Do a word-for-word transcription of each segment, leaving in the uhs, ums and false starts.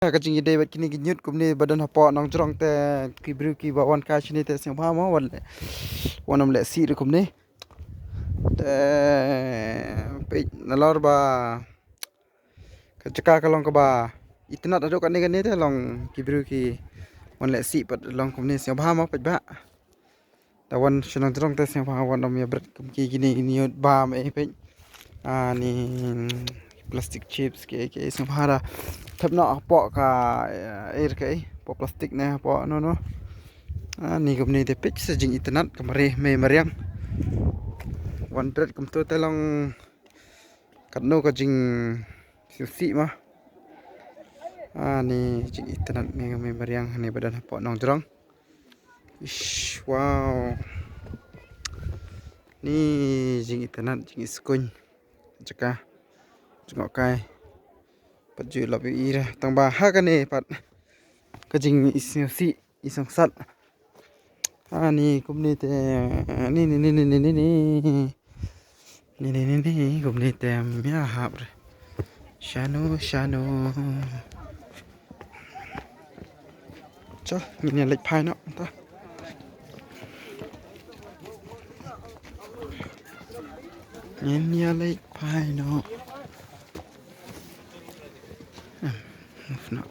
Ka jingïadei bad kine ki ñiut kumne ba don hapoh Nongjrong te ki briew kiba wan kai shane te sngewbha mo wan leh, wan ym leh sih ruh kumne. Te peit nalor ba ka jaka ka long kaba itynnat haduh katne katne te long ki briew ki wan leh sih pat long kumne sngewbha mo paidbah. Da wan sha Nongjrong te sngewbha wan ym ïa bret kum ki kine ki ñiut bam eh peit. Ani plastic chips ki ki sngewbha da thep noh hapoh ka eh ka eh hapoh plastic ne hapoh no no. Ani kumne te peit sa jingitynnat ka mare mei mariang. Wan bret kumto te long katno ka jingsngewsih ma. Ani jingitynnat mei mei mariang hani ba don hapoh Nongjrong. Ish, wow. Ni jingitynnat jingiskuiñ. Jaka jngohkai. Pat ju lap ïa ira tang ba ha kane pat ka jingisngewsih isongsat. Ani kumne te ni ni ni ni ni ni ni. Ni ni ni ni kumne te ym ïa hap re. Shano shano. Cho ngin ïa leit phai noh ta. Ngin ïa leit phai noh. Em, move noh.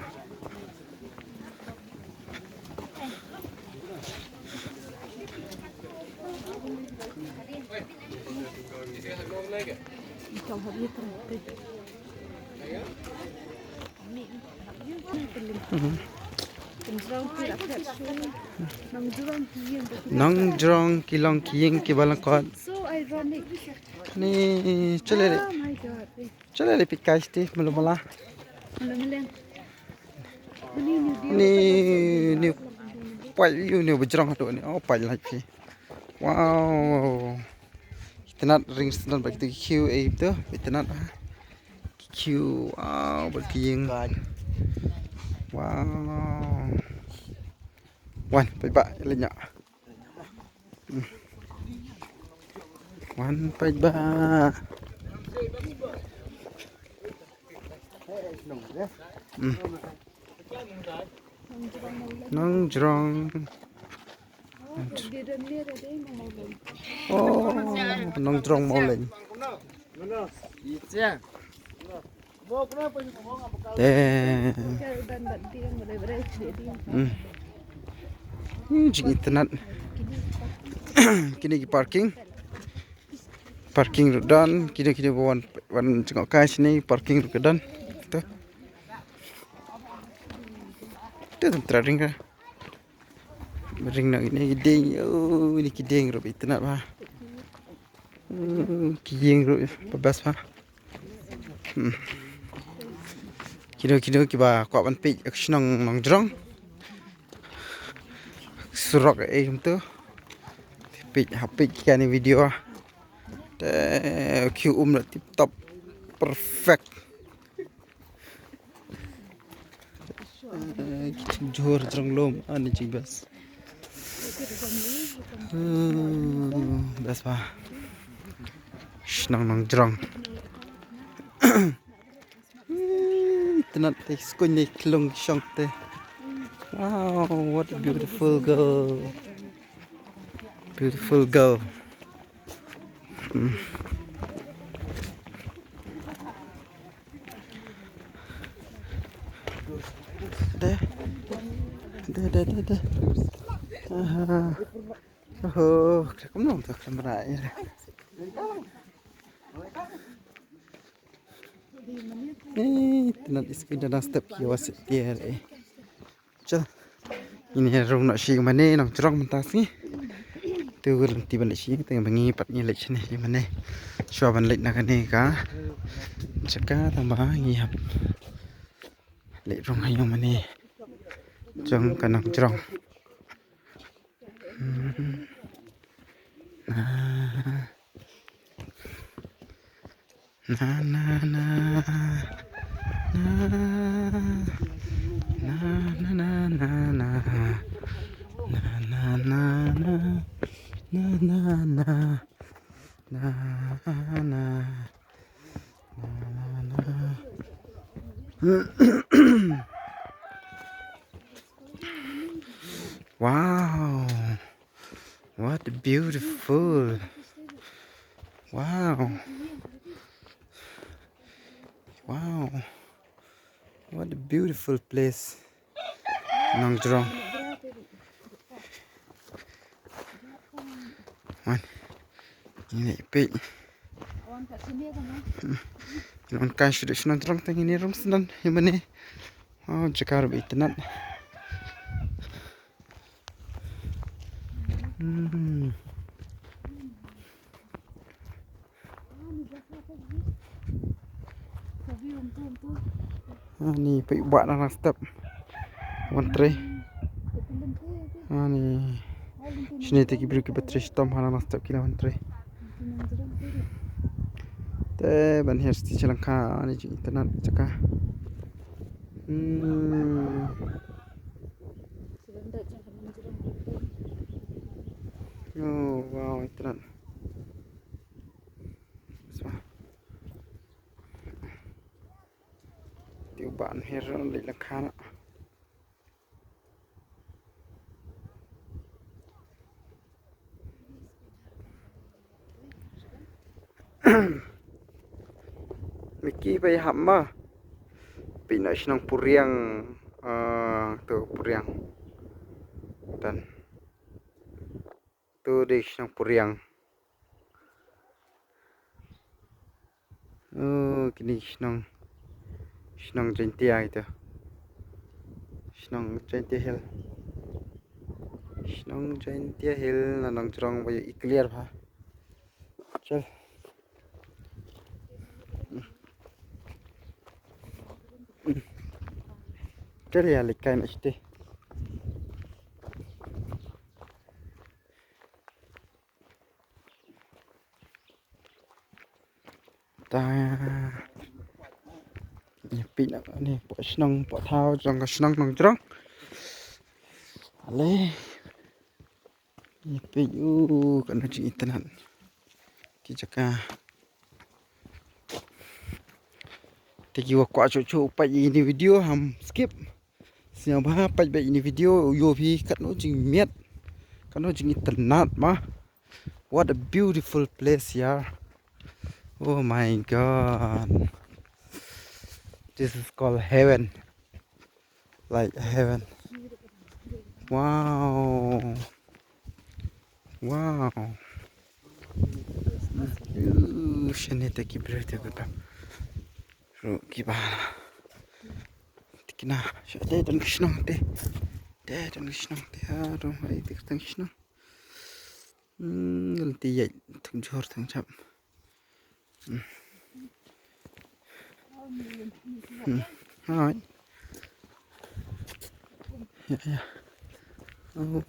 Nongjrong ki long ki ïing kiba lyngkot. So ironic. Ni chale. Oh my God. Chale le pikai sti malu mala. Malu mala. Ni ni pai yu ni bajrong tu ni. Oh pai lai pi. Wow. Itynnat ring snan bagi tu kiu eh tu. Itynnat ha. Kiu wow bagi ïing. Wow. Wan pai ba le nya. Wan peit ba. Hmm. Nongjrong. Oh, Nongjrong Mawleng. Te. Hmm. Hmm, jingitynnat. Kine ki parking. Parking ruh don, kine kine ba wan wan jngohkai shane parking ruh ka don. To. To tang tra ring ka. Ring na kine ki dieng, oh, kine ki dieng ruh itynnat ba. Hmm, ki ïing ruh ba best ba. Hmm. Kino kino kiba kwah ban peit ka shnong Nongjrong. Surok eh kumto. Peit ha peit kane video. Te ki um la tip top. Perfect. Eh, ki jhur jrong lum ani jing best. Hmm, best ba. Shnong Nongjrong. Hmm, itynnat te skuiñ ne klung shong te. Wow, what a beautiful girl. Beautiful girl. Hmm. Deh. Deh, deh, deh, deh. Aha. Oh, kena kumno tu kamera ni. Eh, itynnat iskui da dang step ki wa sit tiar eh. Chal. Ini rung nak shi mane Nongjrong mynta sngi. Tu gur lenti ban leit shi teng bangi pat ngi leit shane shi mane. Shwa ban leit na kane ka. Jaka tang ba ngi hap. Leit rung ha ïing mane. Jong ka Nongjrong. Hmm. Ah. Na, na, na. Na, na, na, na, na. Na, na, na, na. Na, na, na. Na, na, na. Na, na, na. Wow. What a beautiful. Wow. Wow. What a beautiful place. Nongjrong. Wan. Ini pik. Ngan kai shuh shnong Nongjrong tang ini rung snan hi mane. Oh, jaka ruh ba itynnad. Hmm. Ani peit ba na nang step. Wan trei. Ani. Shane te ki briew kiba trei shitom ha nang step ki la wan trei. Te ban hiar sti sha lyngkha ani jing itynnad jaka. Hmm. Oh, wow, itynnad. Swa. Te u Bah Nher leit lyngkha na. Miki ba ïahap ma. Pynah shnong Puriang. Ah, to Puriang. Dan. To dei shnong Puriang. Oh, kine shnong. Shnong Jaintia ito. Shnong Jaintia Hill. Shnong Jaintia Hill na Nongjrong ba ïohi clear bha. Chal. Chal ïa leit kai na shatei. Ta. Ïa peit na ni poh shnong poh thaw jong ka shnong Nongjrong. Ale. Ïa peit u kano jing itynnad. Ki jaka. Te ki wa kwah shuh shuh peit ïa ini video ham skip. Sngewbha peit beit ïa ini video u ïoh phi katno jingmiat. Katno jing itynnad ma. What a beautiful place here. Oh my God. This is called heaven. Like heaven. Wow. Wow. Uh, shane te ki briew te ka tam. Ruh ki ba. Te kine sha te don ki shnong te. Te don ki shnong te ha dong hai te ka tang shnong. Hmm, ngal te ïa thung jhur thung chap. Hmm. Hmm. Hai. Ïa, ïa. Oh.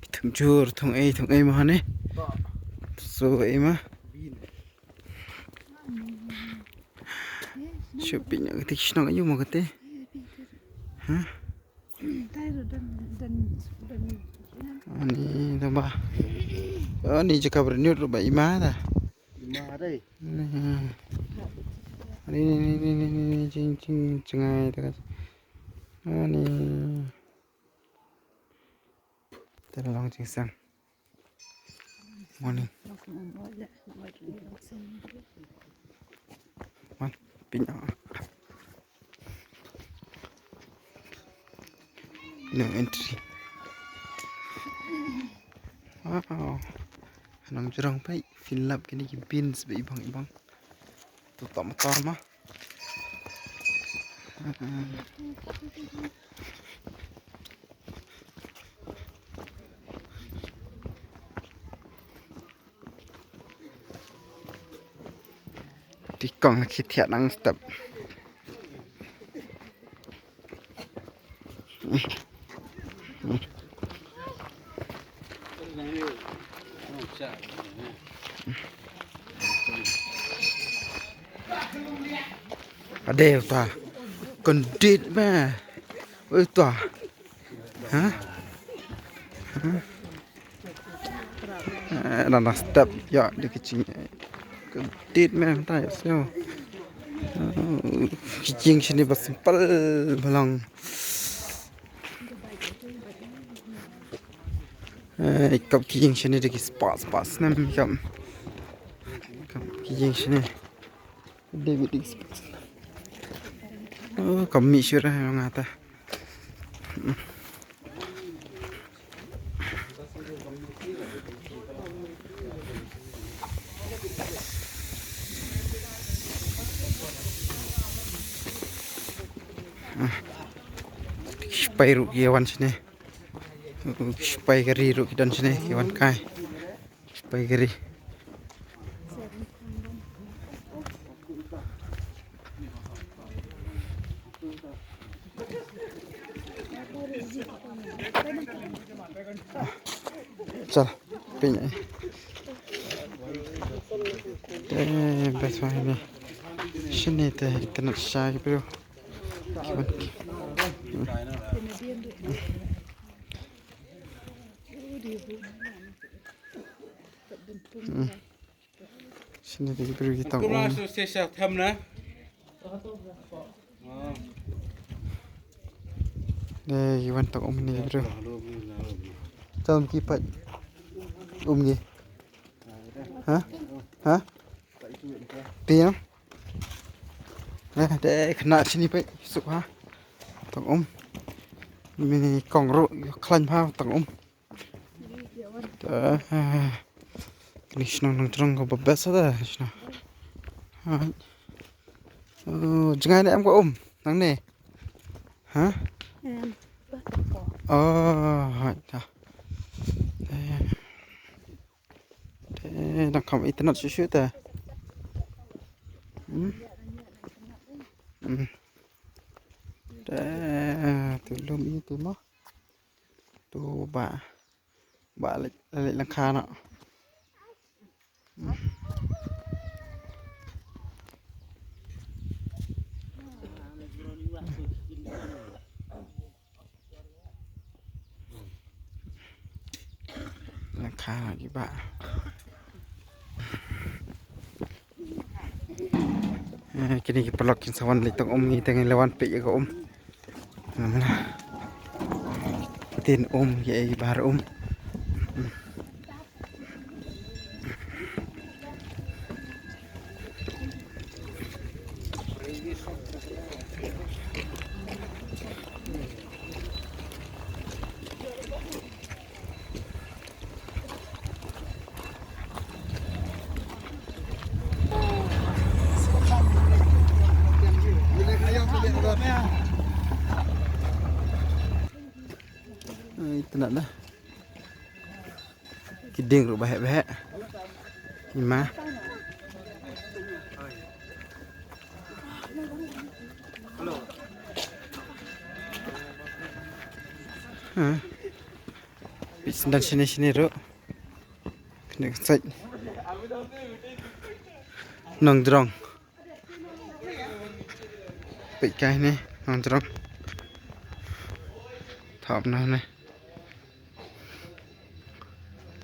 Ki thung jhur, thung ei, thung ei ma ne. So ei ma. Shopping ïa kata ki shnong aïu ma kata. Ha? Ani dang ba. Ani jaka bernut ba ima da. Ima dai. Ani ni ni ni ni ni jing jing jengai ta. Ani. Te long jingsang. Morning. Wan, pynah. No entry. Wow. Nongjrong peit, phin lap kine ki bins ba ibang ibang. To tok motor ma. Ti kong la ki thiah nang step. Ade uta. Kondit me. Uta. Ha? Ha? Eh, nang step ïa de ki jing. Kondit me mynta ïa sñiaw. Oh, ki jing shane ba simple ba long. Eh, kap ki ïing shane da ki spah spah snem kap. Kap ki ïing shane. David ki spah snem. Oh, kam mih shuh ïa nga ta. Sipai ruh ki wan shane. Sipai gari ruh ki don shane ki wan kai. Sipai gari. Chal, pyn. Eh, best one ni. Shini te internet sha ki bro. Ki wan. Hmm. Sini dei ki briew ki tong um. Dei ki wan tong um ne ki briew. Tong ki pat. Um ki. Ha? Ha? Tiang. Eh, dei kena sini pat. Suk ha. Tong um. Mini kong ruh khlaiñ ha tong um. Te, eh, kine ki shnong nongthrong kaba best te shnong. Hai. Oh, jngai ne em ka um nangne? Ha? Em, ba ka ko. Oh, hai ta. Eh. Te nang kham internet shuh shuh te. Hmm. Hmm. Te tu lum i tu mo. Tu ba, ba leit, leit lyngkha noh. Lyngkha noh ki ba. Eh, kine ki paralok kin sa wan leit tong um, ngi te ngin la wan peit ïa ka um. Namar la tin um, ki ei bar um. Ai, tena dah. Ki dieng ruh bahek-bahek. Ima. Ha. Peit sdang shane shane ruh. Kane ka sait. Nongjrong. Peit kai ne, Nongjrong. Thap na ne.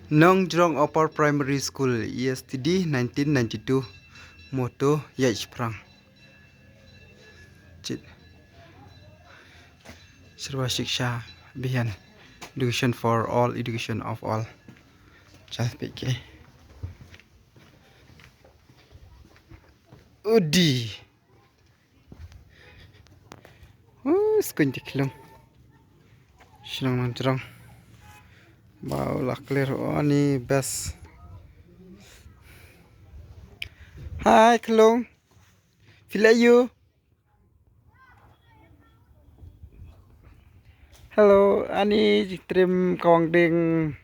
Nongjrong Upper Primary School, E S T D nineteen ninety-two, motto, Ïaid Shaphrang. Chit. Sarva Shiksha Abhiyan, education for all, education of all. Chal peit ke. Udi. Uh, skuñ te khlung. Shnong Nongjrong. Ba u la clear, oh, ani best. Hi, khlung. Phi leh aiu? Hello, ani Trim Kawang Ding.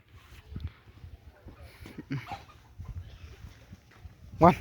Wan.